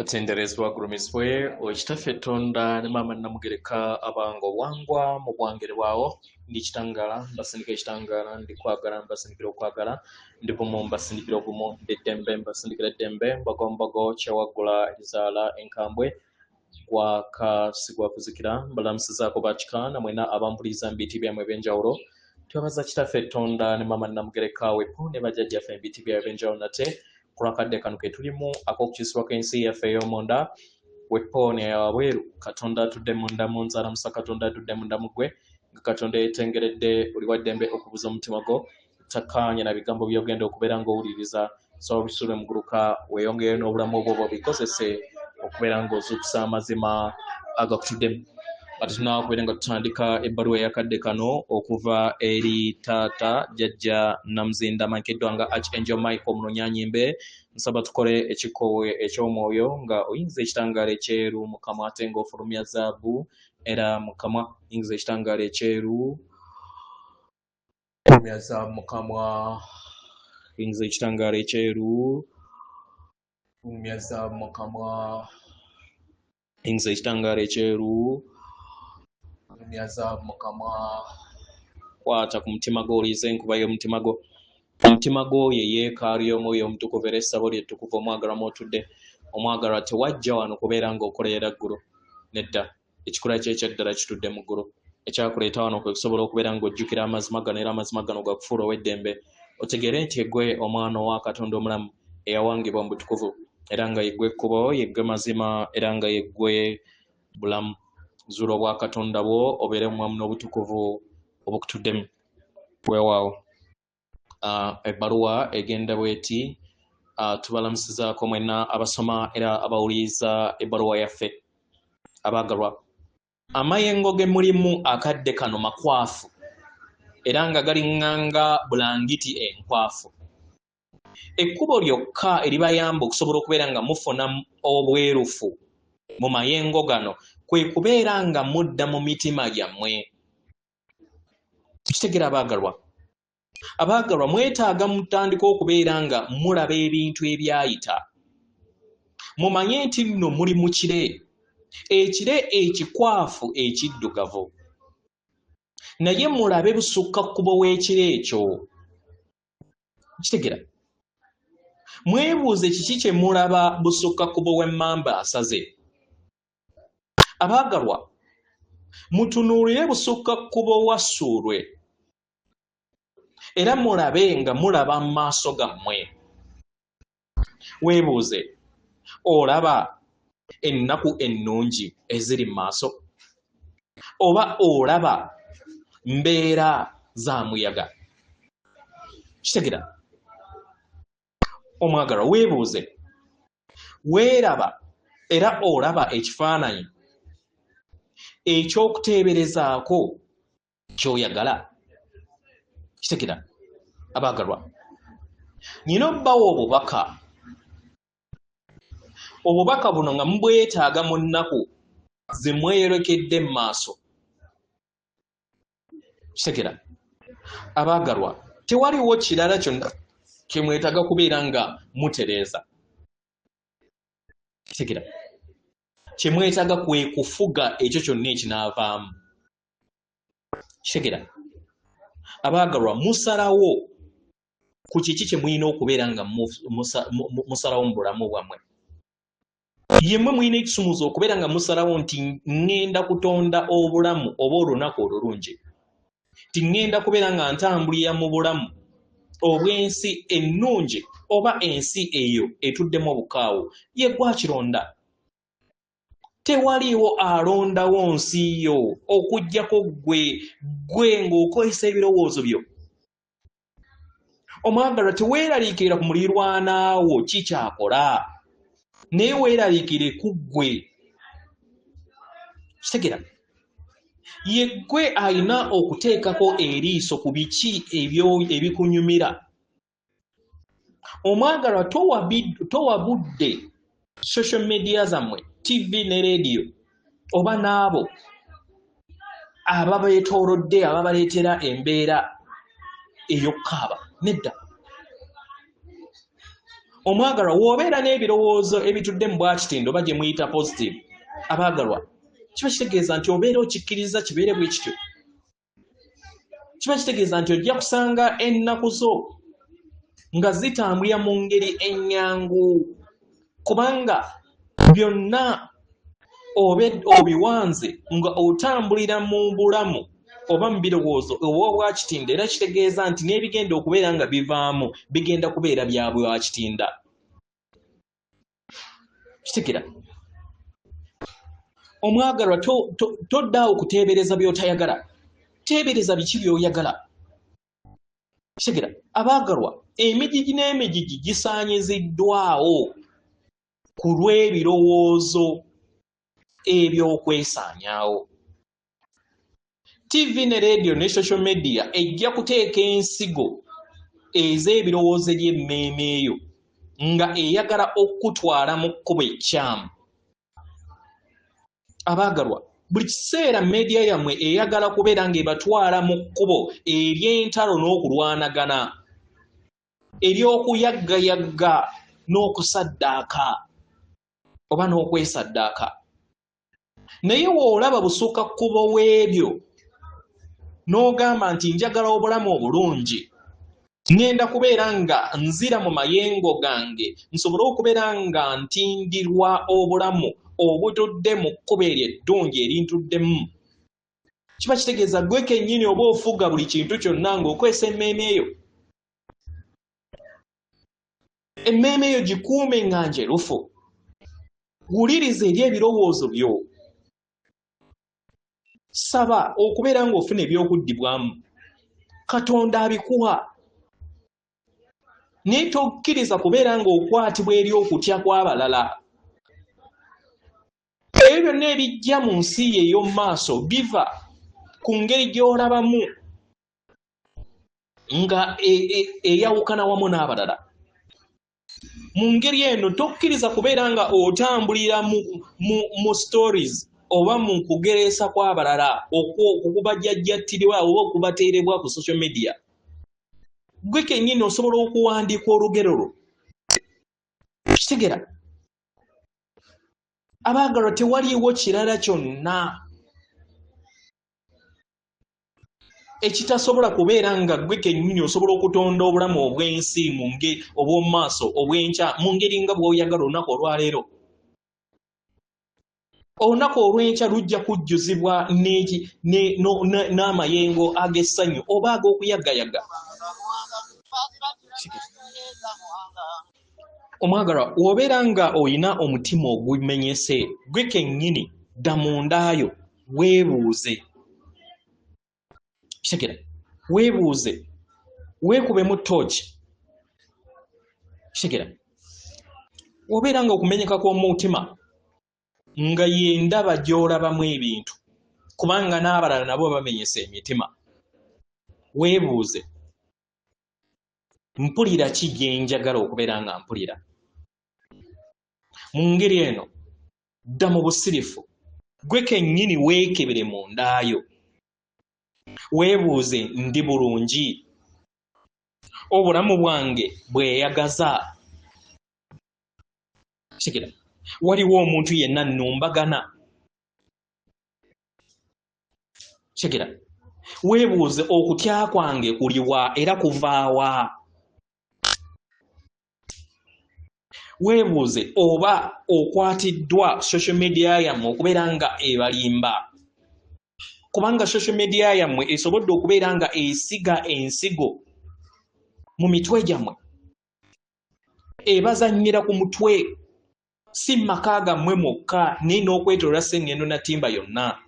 Atenderezebwa agulumizibwe oyo Kitaffe Tonda ne Maama Namugereka abanga obuwangwa mu bwangere bwawo. Ndi kitangaala mbasindika ekitangaala, ndi kwagala mbasindikira okwagala, ndi bumu mbasindikira obumu, ndi ddembe mbasindikira eddembe, mbogombogo kyewaggula erizaala enkambwe gwaka sigwakuzikira. Mbalamusizaako bakika namwena abampuliza mu biti byammwe ebyenjawulo. Twebaza Kitaffe Tonda ne Maama Namugereka wepo ne bajjajjaffe mu biti byabwe ebyenjawulo nate ku lwakadde kano ke tulimu ak'okukyusibwa kw'ensi yaffe ey'omunda wepo neyawabweru. Katonda atudde munda mu nze alamusa Katonda atudde munda mu ggwe, nga Katonda yeetengeredde oli wa ddembe okubuza omutima gwo takkaanya na bigambo by'ogenda okubeera ng'owuliriza. Sobola obisule muguluka weeyongereyo n'obulamu obwo bw'obikozese okubeera ng'ozuukusa amazima agakutuddemu. Nga tetunnaba kubeera nga tutandika ebbaluwa ey'akadde kano okuva eri taata jjajja Namuzinda amanyikiddwa nga Archangel Michael Munonyanyimbe, nsaba tukole ekikkowe eky'omwoyo nga oyingiza ekitangaala ekyeru mu kamwa ate ng'ofulumya zaabu era mu kamwa. Yingiza ekitangaala ekyeru, fulumya zaabu mu kamwa, yingiza ekitangaala ekyeru, fulumya zaabu mu kamwa, yingiza ekitangaala ekyeru, fulumya zaabu mu kamwa. Kwata ku mutima gwo owulirize enkuba y'omutima gwo. Omutima gwo ye yeekaalu y'Omwoyo Omutukuvu era essabo lye ettukuvu omwagalwa mw'otudde. Omwagalwa tewajja wano kubeera ng'okolerera ggulu. Nedda. Ekikula kyo ekyaddala kitudde mu ggulu. Ekyakuleeta wano kwe kusobola okubeera ng'ojjukira amazima gano era amazima gano gakufuula ow'eddembe. Otegeere nti yeggwe omwana owa Katonda omulamu eyawangibwa mu butukuvu era nga yeggwe kkubo, yeggwe mazima era nga yeggwe bulamu. Zuula obwakatonda bwo obeere mwamu n'obutukuvu obukutuddemu. Weewaawo. Ebbaluwa egenda bweti. Tubalamusizaako mwenna abasoma era abawuliriza ebbaluwa yaffe. Abaagalwa, amayengo ge mulimu akadde kano makwafu era nga galiŋŋanga bulangiti enkwafu. Ekkubo lyokka eribayamba okusobola okubeera nga mufuna obwerufu mu mayengo gano kwe kubeera nga mudda mu mitima gyammwe. Kitegeera abaagalwa? Abaagalwa, mwetaaga mutandika okubeera nga mulaba ebintu ebyayita. Mumanye nti nno muli mu kire, ekire ekikwafu ekiddugavu. Naye mulabe busukka kkubo w'ekire ekyo. Kitegera? Mwebuuze kiki kye mulaba busukka kkubo w'emmamba asaze. Abaagalwa, mutunuulire busukka kkubo wa Ssuulwe era mulabe nga mulaba mu maaso gammwe. Weebuuze, olaba ennaku ennungi eziri mu maaso oba olaba mbeera za muyaga? Kitegera? Omwagalwa, weebuuze, weeraba era olaba ekifaananyi eky'okuteeberezaako ky'oyagala? Kitegera? Abaagalwa, nina obbawa obubaka. Obubaka buno nga mubwetaaga mu nnaku ze mweyolekedde mu maaso. Kitegera? Abaagalwa, tewaliwo kirala kyonna kye mwetaaga kubeera nga mutereeza. Kitegera? Kye mwetaaga kwe kufuga ekyo kyonna ekinaavaamu. Kitegera? Abaagalwa, musalawo ku kiki kye mulina okubeera nga musalawo mu bulamu bwammwe. Yemmwe mulina ekisumuuzo okubeera nga musalawo nti ŋŋenda kutonda obulamu oba olunaku olulungi, nti ŋŋenda kubeera nga ntambulira mu bulamu obw'ensi ennungi oba ensi eyo etuddemu obukaawu. Ye gwakironda. Tewaliiwo alondawo nsi yo okuggyako ggwe, ggwe ng'okozesa ebirowoozo byo. Omwagalwa, teweeraliikirira ku mulirwana wo ki kyakola, naye weeraliikirire ku ggwe. Kitegera? Ye ggwe alina okuteekako eriiso ku biki ebikunyumira. Omwagalwa, towa budde social media zammwe, TV ne leediyo, oba n'abo ababeetoolodde ababaleetera embeera ey'okukaaba. Nedda. Omwagalwa, w'obeera n'ebirowoozo ebitudde mu bwakitindo oba gye muyita positive, abaagalwa, kiba kitegeeza nti obeera okikkiriza kibeere bwe kityo. Kiba kitegeeza nti ojja kusanga ennaku zo nga zitambulira mu ngeri ennyangu, kubanga byonna obiwanze nga otambulira mu bulamu oba mu birowoozo obw'obwakitinda, era kitegeeza nti n'ebigenda okubeera nga bivaamu bigenda kubeera bya bwakitinda. Kitegera? Omwagalwa, toddaawo kuteebereza by'otayagala, teebereza biki by'oyagala. Kitegera? Abaagalwa, emigigi n'emigigi gisaanyiziddwawo ku lw'ebirowoozo eby'okwesaanyaawo. TV ne radio ne social media ejja kuteeka ensigo ez'ebirowoozo eri emmeeme eyo nga eyagala okukutwala mu kkubo ekkyamu. Abaagalwa, buli kiseera media yammwe eyagala kubeera ng'ebatwala mu kkubo ery'entalo n'okulwanagana, ery'okuyaggayagga n'okusaddaaka oba n'okwesaddaaka. Naye w'olaba busukka kkubo w'ebyo n'ogamba nti njagala obulamu obulungi, ŋŋenda kubeera nga nzira mu mayengo gange nsobole okubeera nga ntindirwa obulamu obutudde mu kkubo eryo eddungi erintuddemu, kiba kitegeeza ggwe kennyini oba ofuga buli kintu kyonna ng'okozesa emmeeme eyo. Emmeeme eyo gikuume nga njerufu. Wuliriza eri ebirowoozo byo. Saba okubeera ng'ofuna ebyokuddibwamu. Katonda abikuwa. Naye tokkiriza kubeera ng'okwatibwa eri okutya kw'abalala. Ebyo byonna ebijja mu nsi yo ey'omu maaso biva ku ngeri gy'olabamu nga eyawukana wamu n'abalala. Mu ngeri eno tokkiriza kubeera nga otambulira mu stories oba mu kugereesa kw'abalala okubajjajjattirwa oba okubateerebwa ku social media. Ggwe kennyini osobola okuwandiika olugero lwo. Kitegera? Abaagalwa, tewaliiwo kirala kyonna ekitasobola kubeera nga ggwe kennyini osobola okutonda obulamu obw'ensi mu ngeri obw'omu maaso obw'enkya mu ngeri nga bw'oyagala olunaku olwaleero. Olunaku olw'enkya lujja kujjuzibwa n'amayengo ag'essanyu oba ag'okuyagayaga. Omwagalwa, w'obeera nga olina omutima ogumenyese, ggwe kennyini dda mundaayo weebuuze. Kitegera? Weebuuze, weekubemu ttooki. Kitegera? W'obeera nga okumenyeka kw'omutima nga y'endaba gy'olabamu ebintu, kubanga n'abalala nabo bamenyese emitima, weebuuze, mpulira ki gye njagala okubeera nga mpulira? Mu ngeri eno dda mu busirifu, ggwe kennyini weekebere mu ndaayo, weebuuze, ndi bulungi? Obulamu bwange bweyagaza? Kitegera? Waliwo omuntu yenna nnumbagana? Kitegera? Weebuuze, okutya kwange kuliwa era kuvaawa? Weebuuze oba okwatiddwa social media yammwe okubeera nga ebalimba, kubanga social media yammwe esobodde okubeera nga esiga ensigo mu mitwe gyammwe, ebazannyira ku mutwe, si maka gammwe mwokka naye n'okwetoloola Ssengendo Natimba yonna.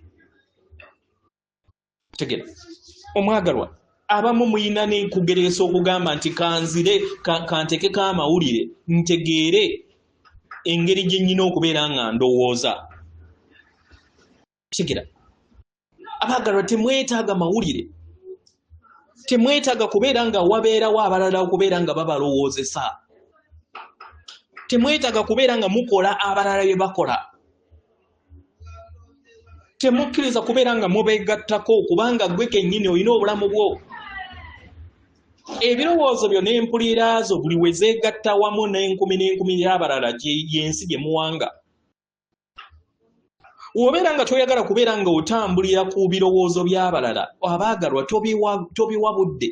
Tegera? Omwagalwa, abamu muyina n'enkugereesa okugamba nti kanzire kantekeko amawulire ntegeere engeri gye nnyina okubeera nga ndowooza. Tegera? Abaagalwa, temwetaaga mawulire, temwetaaga kubeera nga wabeerawo abalala okubeera nga babalowoozesa, temwetaaga kubeera nga mukola abalala bye bakola, temukkiriza kubeera nga mubeegattako, kubanga ggwe kennyini olina obulamu bwo. Ebirowoozo byo n'empulira zo buli we zeegatta wamu n'enkumi n'enkumi y'abalala y'ensi gye muwanga. Bw'obeera nga toyagala kubeera nga otambulira ku birowoozo by'abalala, abaagalwa tobiwa budde.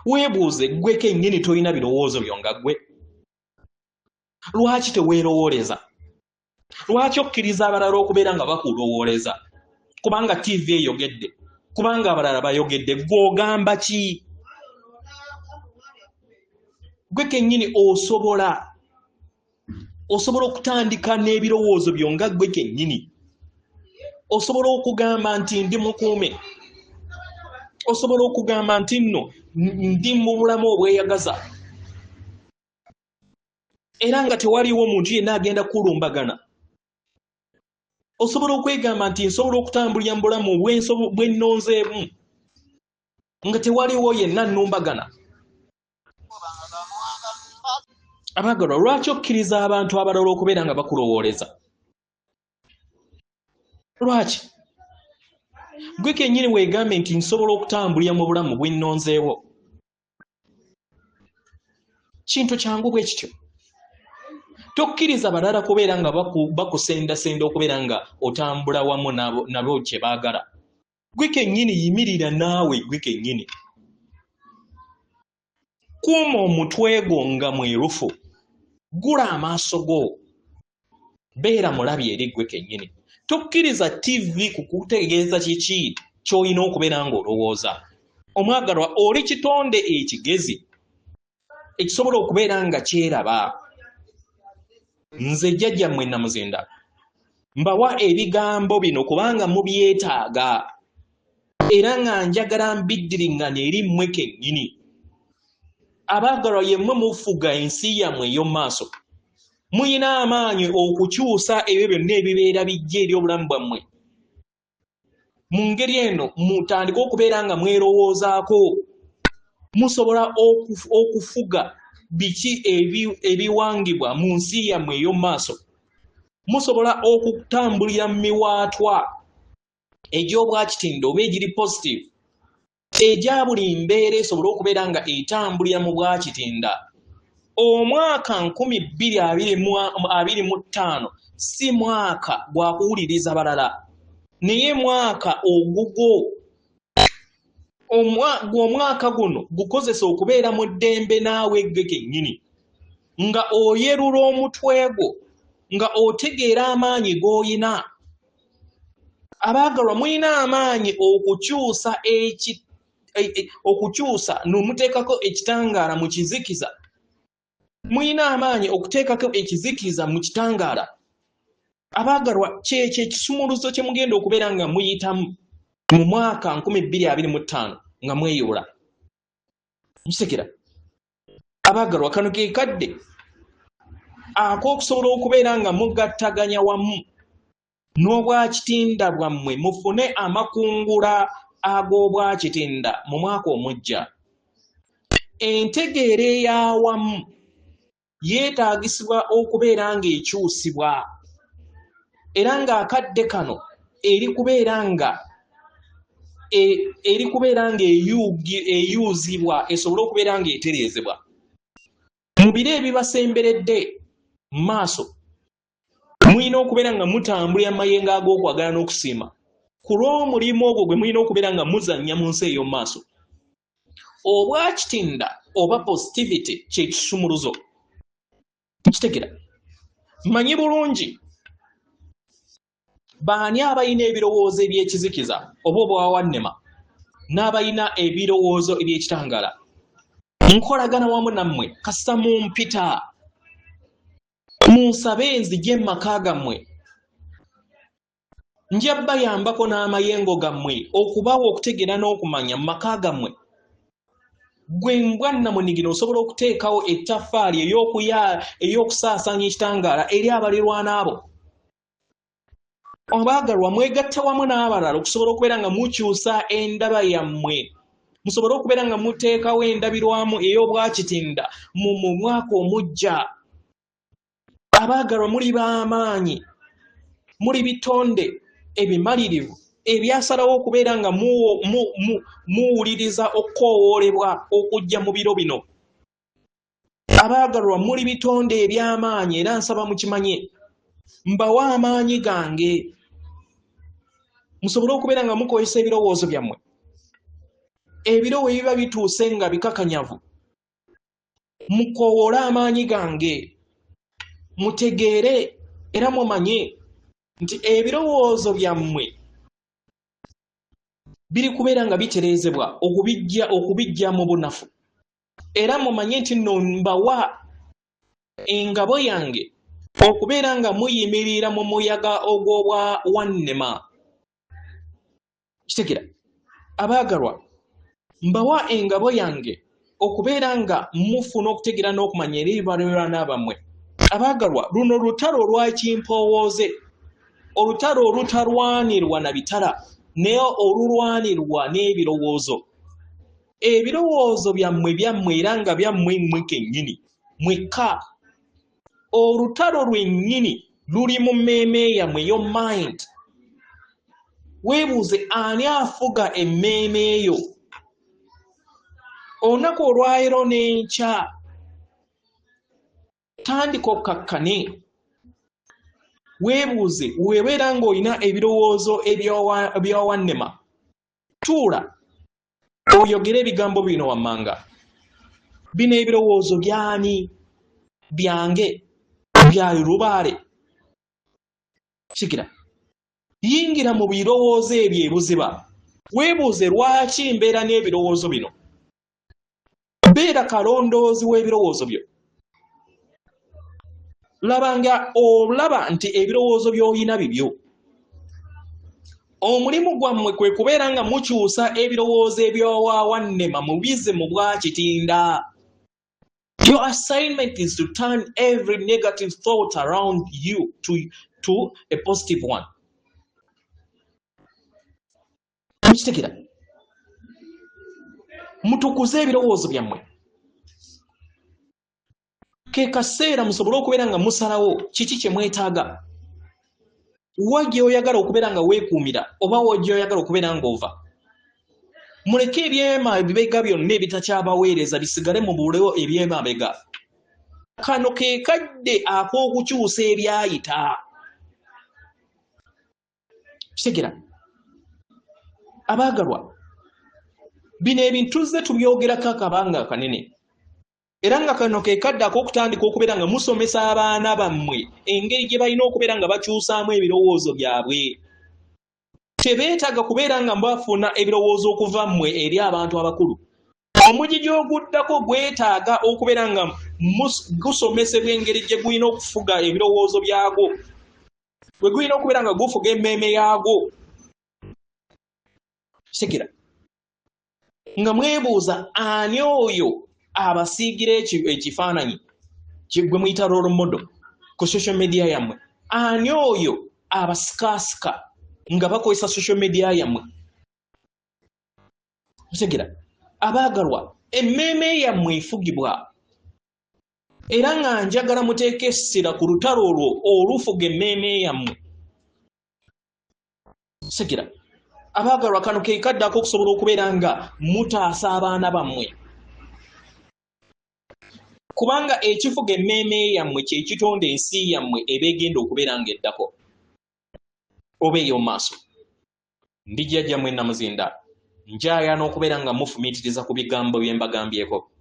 Weebuuze ggwe kennyini tolina birowoozo byo nga ggwe. Lwaki teweerowooleza? Lwaki okkiriza abalala okubeera nga bakulowooleza? Kubanga TV eyogedde, kubanga abalala bayogedde, ggwe ogamba ki? Ggwe kennyini osobola okutandika n'ebirowoozo byo nga ggwe kennyini. Osobola okugamba nti ndi mukuume. Osobola okugamba nti nno ndi mu bulamu obweyagaza. Era nga tewaliiwo muntu yenna agenda kulumbagana. Osobola okwegamba nti nsobola okutambulira mu bulamu bwe nnonzeemu nga tewaliiwo yenna nnumbagana. Abaagalwa, lwaki okkiriza abantu abalala okubeera nga bakulowooleza? Lwaki? Ggwe kennyini weegambe nti nsobola okutambulira mu bulamu bwe nnonzeewo. Kintu kyangu bwe kityo. Tokkiriza balala kubeera nga bakusendasenda okubeera nga otambula wamu nabo kye baagala. Ggwe kennyini yimirira naawe ggwe kennyini. Kuuma omutwe gwo nga mwerufu. Ggula amaaso go. Beera mulabi eri ggwe kennyini. Tokkiriza TV kukutegeeza kiki ky'olina okubeera ng'olowooza. Omwagalwa, oli kitonde ekigezi ekisobola okubeera nga kyeraba. Nze jjajjammwe Namuzinda mbawa ebigambo bino kubanga mubyetaaga era nga njagala mbiddiriŋŋane eri mmwe kennyini. Abaagalwa, yemmwe mufuga ensi yammwe ey'omu maaso. Muyina amaanyi okukyusa ebyo byonna ebibeera bijja eri obulamu bwammwe. Mu ngeri eno mutandike okubeera nga mwerowoozaako. Musobola okufuga biki ebiwangibwa mu nsi yammwe ey'omu maaso. Musobola okutambulira mu miwaatwa egy'obwakitinda oba egiri positive egya buli mbeera esobole okubeera nga etambulira mu bwakitinda. Omwaka 2025 si mwaka gwa kuwuliriza balala, naye mwaka ogugwo. Omwaka guno gukozesa okubeera mu ddembe naawe ggwe kennyini, nga oyerula omutwe gwo, nga otegeera amaanyi g'oyina. Abaagalwa, mulina amaanyi okukyusa okukyusa n'omuteekako ekitangaala mu kizikiza. Mulina amaanyi okuteekako ekizikiza mu kitangaala. Abaagalwa, kyekyo ekisumuluzo kye mugenda okubeera nga muyitamu mu mwaka 2025 nga mweyoola. Nkisekera. Abaagalwa, kano ke kadde ak'okusobola okubeera nga mugattaganya wamu n'obwakitinda bwammwe mufune amakungula ag'obwakitinda mu mwaka omujja. Entegeera ey'awamu yeetaagisibwa okubeera ng'ekyusibwa era ng'akadde kano eri kubeera nga eyuuzibwa esobole okubeera ng'etereezebwa. Mu biro ebibasemberedde mu maaso mulina okubeera nga mutambulira mu mayengo ag'okwagala n'okusiima ku lw'omulimu ogwo gwe mulina okubeera nga muzannya mu nsi ey'omu maaso. Obwakitinda oba positivity kye kisumuluzo. Nkitegera. Mmanyi bulungi baani abalina ebirowoozo eby'ekizikiza oba obwawannema n'abalina ebirowoozo eby'ekitangaala. Nkolagana wamu nammwe kasita mumpita. Munsabe nzije mu maka gammwe. Nja bayambako n'amayengo gammwe okubawa okutegeera n'okumanya mu maka gammwe. Ggwe mbwa nnamunigina osobola okuteekawo ettaffaali ey'okusaasaanya ekitangaala eri abalirwana abo. Abaagalwa, mwegatte wamu n'abalala okusobola okubeera nga mukyusa endaba yammwe. Musobole okubeera nga muteekawo endabirwamu ey'obwakitinda mu mwaka omujja. Abaagalwa, muli b'amaanyi, muli bitonde ebimalirivu. Ebyasalawo okubeera nga muwuliriza okukoowoolebwa okujja mu biro bino. Abaagalwa, muli bitonde eby'amaanyi, era nsaba mukimanye. Mbawa amaanyi gange musobole okubeera nga mukozesa ebirowoozo byammwe. Ebiro we biba bituuse nga bikakanyavu, mukoowoole amaanyi gange, mutegeere era mumanye nti ebirowoozo byammwe biri kubeera nga bitereezebwa okubijja mu bunafu. Era mumanye nti nno mbawa engabo yange okubeera nga muyimirira mu muyaga ogw'obwa wannema. Kitegera, abaagalwa, mbawa engabo yange okubeera nga mufuna okutegeera n'okumanya eri baliraanwa bammwe. Abaagalwa, luno lutalo olw'ekimpowooze, olutalo olutalwanirwa na bitala, naye olulwanirwa n'ebirowoozo. Ebirowoozo byammwe byammwe era nga byammwe mmwe kennyini mwekka. Olutalo lwennyini luli mu mmeeme yammwe, your mind. Weebuuze ani afuga emmeeme yo olunaku olwaleero n'enkya. Tandika okkakkane, weebuuze. Weebeera ng'olina ebirowoozo ebyawannema, tuula oyogere ebigambo bino wammanga: "Bino ebirowoozo byani? Byange? Bya lubaale?" Kigira yingira mu birowoozo ebyo ebuziba, weebuuze, "Lwaki mbeera n'ebirowoozo bino?" Beera kalondoozi w'ebirowoozo byo. Laba nga olaba nti ebirowoozo by'olina bibyo. Omulimu gwammwe kwe kubeera nga mukyusa ebirowoozo ebyowawannema mubize mu bwakitinda. Your assignment is to turn every negative thought around you to a positive one. Mukitegera? Mutukuze ebirowoozo byammwe. Ke kaseera musobole okubeera nga musalawo kiki kye mwetaaga, wa gy'oyagala okubeera nga weekuumira oba wa gy'oyagala okubeera ng'ova. Muleke ebyemabega byonna ebitakyabaweereza bisigale mu bulewo ebyemabega. Kano ke kadde ak'okukyusa ebyayita. Kitegera, abaagalwa, bino ebintu tuzze tubyogerako akabanga kanene, era nga kano ke kadde ak'okutandika okubeera nga musomesa abaana bammwe engeri gye balina okubeera nga bakyusaamu ebirowoozo byabwe. Tebeetaaga kubeera nga bafuna ebirowoozo okuva mmwe eri abantu abakulu. Omugigi oguddako gwetaaga okubeera nga gusomesebwa engeri gye gulina okufuga ebirowoozo byagwo, bwe gulina okubeera nga gufuga emmeeme yaagwo. Kitegera nga mwebuuza ani oyo abasiigira ekifaananyi gwe muyita role model ku social media yammwe? Ani oyo abasikaasika nga bakozesa social media yammwe? Kitegera, abaagalwa, emmeeme yammwe efugibwa, era nga njagala muteeke essira ku lutalo olwo olufuga emmeeme yammwe. Kitegera, abaagalwa, kano ke kaddako okusobola okubeera nga mutaasa abaana bammwe, kubanga ekifuga emmeeme yammwe kyekitonda ensi yammwe eba egenda okubeera nga eddako oba ey'omu maaso. Ndi jjajjammwe Namuzinda. Njaya n'okubeera nga mufumiitiriza ku bigambo bye mbagambyeko.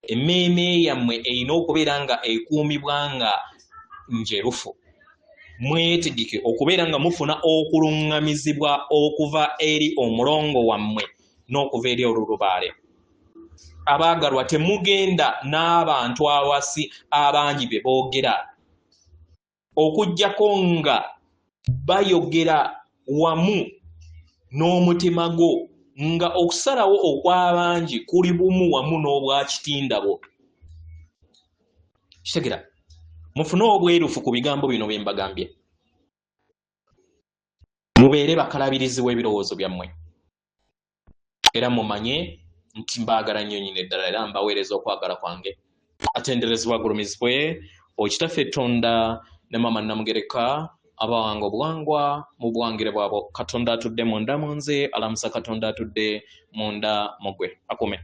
Emmeeme yammwe erina okubeera nga ekuumibwa nga njerufu. Mwetegeke okubeera nga mufuna okuluŋŋamizibwa okuva eri omulongo wammwe n'okuva eri olulubaale. Abaagalwa, temugenda n'abantu awasi abangi be boogera, okuggyako nga bayogera wamu n'omutima gwo, nga okusalawo okw'abangi kuli bumu wamu n'obwakitinda bwo. Kitegera, mufune obwerufu ku bigambo bino bye mbagambye. Mubeere bakalabirizi w'ebirowoozo byammwe, era mumanye nti mbaagala nnyo nyini eddala, era mbaweereza okwagala kwange. Atenderezebwa, agulumizibwe Okitaffe Tonda ne Maama Namugereka. Abawanga obuwangwa mu buwangire bwabwo. Katonda atudde munda mu nze alamusa Katonda atudde munda mu gwe. Akume.